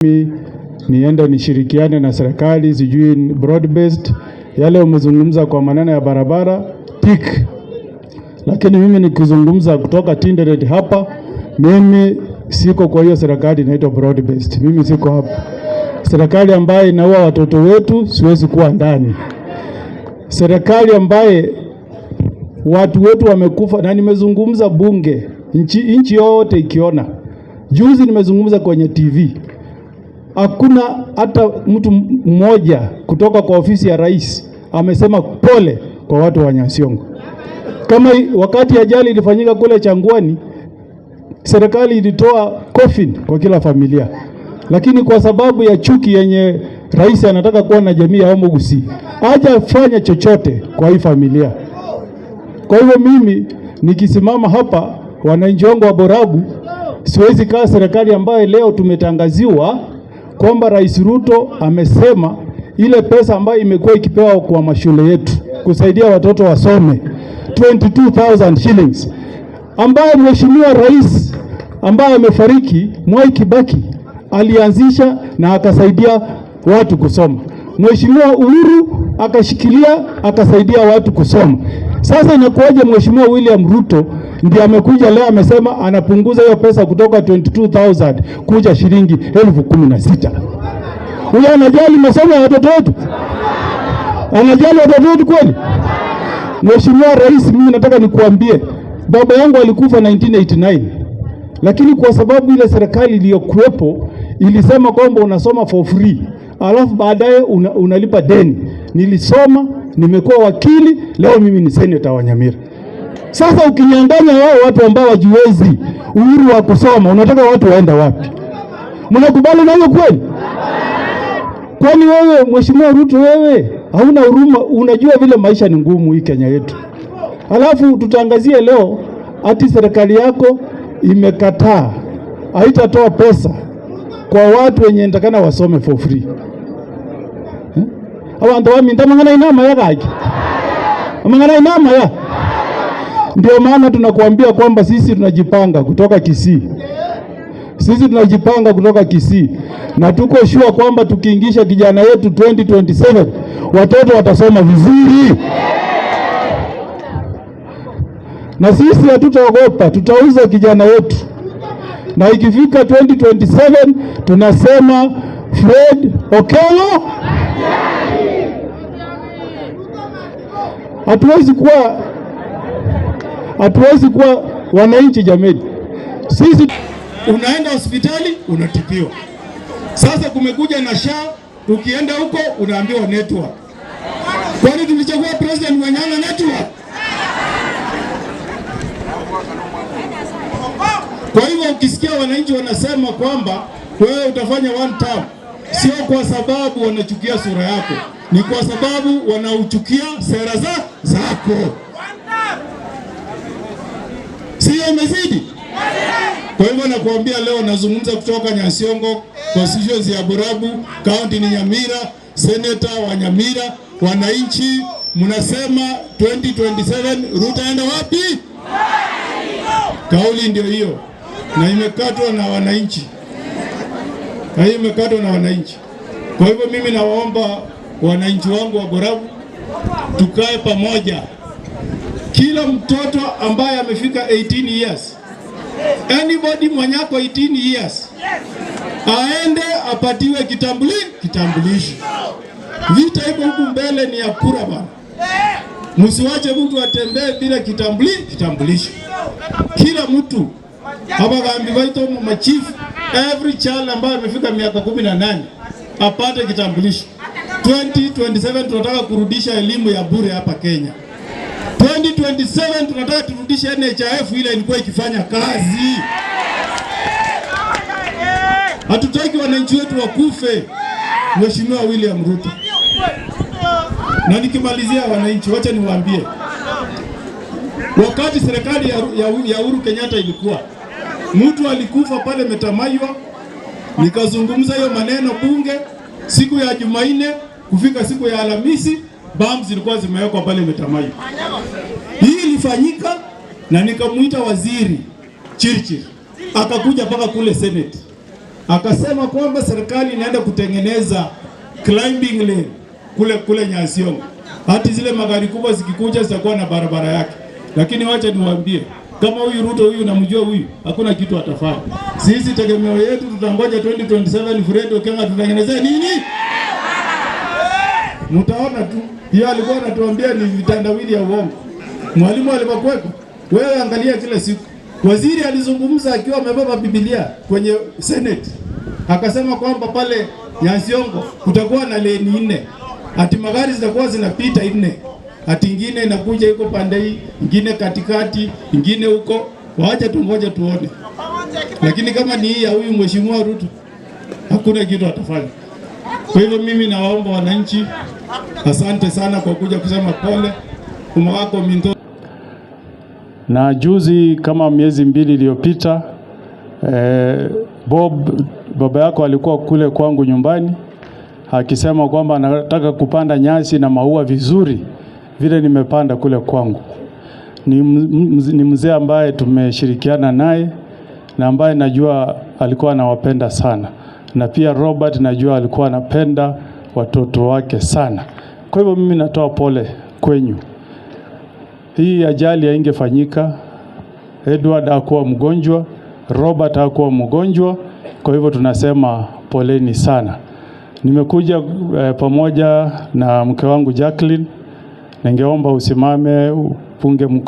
Mimi niende nishirikiane na serikali, sijui broad based, yale umezungumza kwa maneno ya barabara tick, lakini mimi nikizungumza kutoka Tinderet hapa, mimi siko kwa hiyo serikali inaitwa broad based. Mimi siko hapa. Serikali ambayo inaua watoto wetu siwezi kuwa ndani. Serikali ambaye watu wetu wamekufa, na nimezungumza bunge, nchi yote ikiona. Juzi nimezungumza kwenye TV, hakuna hata mtu mmoja kutoka kwa ofisi ya rais amesema pole kwa watu wa Nyansiongo. Kama wakati ajali ilifanyika kule Changwani, serikali ilitoa coffin kwa kila familia, lakini kwa sababu ya chuki yenye rais anataka kuwa na jamii ya Omugusi, hajafanya chochote kwa hii familia. Kwa hivyo mimi nikisimama hapa, wananchi wangu wa Borabu, siwezi kaa serikali ambayo leo tumetangaziwa kwamba Rais Ruto amesema ile pesa ambayo imekuwa ikipewa kwa mashule yetu kusaidia watoto wasome 22,000 shillings, ambayo Mheshimiwa Rais ambaye amefariki Mwai Kibaki alianzisha na akasaidia watu kusoma. Mheshimiwa Uhuru akashikilia akasaidia watu kusoma. Sasa inakuwaje Mheshimiwa William Ruto ndiye amekuja leo amesema anapunguza hiyo pesa kutoka 22,000 kuja shilingi 16,000? Huyo anajali masomo ya watoto wetu? Anajali watoto wetu kweli? Mheshimiwa Rais, mimi nataka nikuambie, baba yangu alikufa 1989, lakini kwa sababu ile serikali iliyokuwepo ilisema kwamba unasoma for free, alafu baadaye unalipa deni. Nilisoma, nimekuwa wakili, leo mimi ni senator wa Nyamira. Sasa ukinyang'anya wao watu ambao wajiwezi uhuru wa kusoma, unataka watu waenda wapi? Mnakubali na hiyo kweli? Kwani wewe Mheshimiwa Ruto, wewe hauna huruma? Unajua vile maisha ni ngumu hii Kenya yetu, alafu tutangazie leo ati serikali yako imekataa, haitatoa pesa kwa watu wenye nitakana wasome for free, eh? Abantu baminto amang'ana inama yagaki amang'ana inama ya ndio maana tunakuambia kwamba sisi tunajipanga kutoka Kisii, sisi tunajipanga kutoka Kisii na tuko sure kwamba tukiingisha kijana yetu 2027 watoto watasoma vizuri, na sisi hatutaogopa, tutauza kijana yetu, na ikifika 2027 tunasema Fred Okello. Hatuwezi kuwa wananchi jameni, sisi unaenda hospitali unatibiwa. Sasa kumekuja na SHA, ukienda huko unaambiwa network. Kwani tulichagua president mwenye ana network? Kwa hivyo ukisikia wananchi wanasema kwamba wewe utafanya one term, sio kwa sababu wanachukia sura yako, ni kwa sababu wanauchukia sera zako. Sio imezidi? Kwa hivyo nakuambia leo nazungumza kutoka Nyansiongo, constituency ya Borabu, county ni Nyamira, senator wa Nyamira. Wananchi mnasema 2027 Ruto aenda wapi? Kauli ndio hiyo, na imekatwa na wananchi, na hiyo imekatwa na wananchi. Kwa hivyo mimi nawaomba wananchi wangu wa Borabu, tukae pamoja. Kila mtoto ambaye amefika 18 years, anybody mwenyako 18 years aende apatiwe kitambulisho. Vita iko huku mbele ni ya kura bana. Msiwache mtu atembee bila kitambulisho. Kila mtu hapa kambi baito machifu, every child ambaye amefika miaka 18 apate kitambulisho. 2027 tunataka kurudisha elimu ya bure hapa Kenya. 2027 tunataka turudishe NHIF ile ilikuwa ikifanya kazi. Hatutaki wananchi wetu wakufe, Mheshimiwa William Ruto. Na nikimalizia wananchi, wacha niwaambie, wakati serikali ya Uhuru Kenyatta ilikuwa, mtu alikufa pale Metamaywa, nikazungumza hiyo maneno bunge siku ya Jumanne kufika siku ya Alhamisi, bombs zilikuwa zimewekwa pale Metamaywa. Hii ilifanyika na nikamuita waziri Chirchir, akakuja mpaka kule Senate. Akasema kwamba serikali inaenda kutengeneza climbing lane kule kule Nyansiongo, hati zile magari kubwa zikikuja zitakuwa na barabara yake. Lakini wacha niwaambie, kama huyu Ruto huyu namjua huyu, hakuna kitu atafanya. Sisi tegemeo yetu tutangoja 2027 Fred Okenga tutengenezee nini? Mtaona tu. Hiyo alikuwa anatuambia ni vitandawili ya uongo. Mwalimu alipokuwepo, wewe angalia kila siku. Waziri alizungumza akiwa amebeba Biblia kwenye Senate, akasema kwamba pale Nyansiongo kutakuwa na lane 4, ati magari zitakuwa zinapita 4, ati ingine inakuja iko pande hii, ingine katikati, ingine huko. Wacha tungoje tuone, lakini kama ni hii ya huyu mheshimiwa Ruto, hakuna kitu atafanya. Kwa hivyo mimi nawaomba wananchi, asante sana kwa kuja kusema pole umawako minto. Na juzi kama miezi 2 iliyopita, Bob baba yako alikuwa kule kwangu nyumbani akisema kwamba anataka kupanda nyasi na maua vizuri vile nimepanda kule kwangu. Ni mzee ambaye tumeshirikiana naye na ambaye najua alikuwa anawapenda sana, na pia Robert najua alikuwa anapenda watoto wake sana. Kwa hivyo mimi natoa pole kwenyu. Hii ajali haingefanyika. Edward hakuwa mgonjwa, Robert hakuwa mgonjwa, kwa hivyo tunasema poleni sana. Nimekuja pamoja na mke wangu Jacqueline. Ningeomba usimame upunge mkono.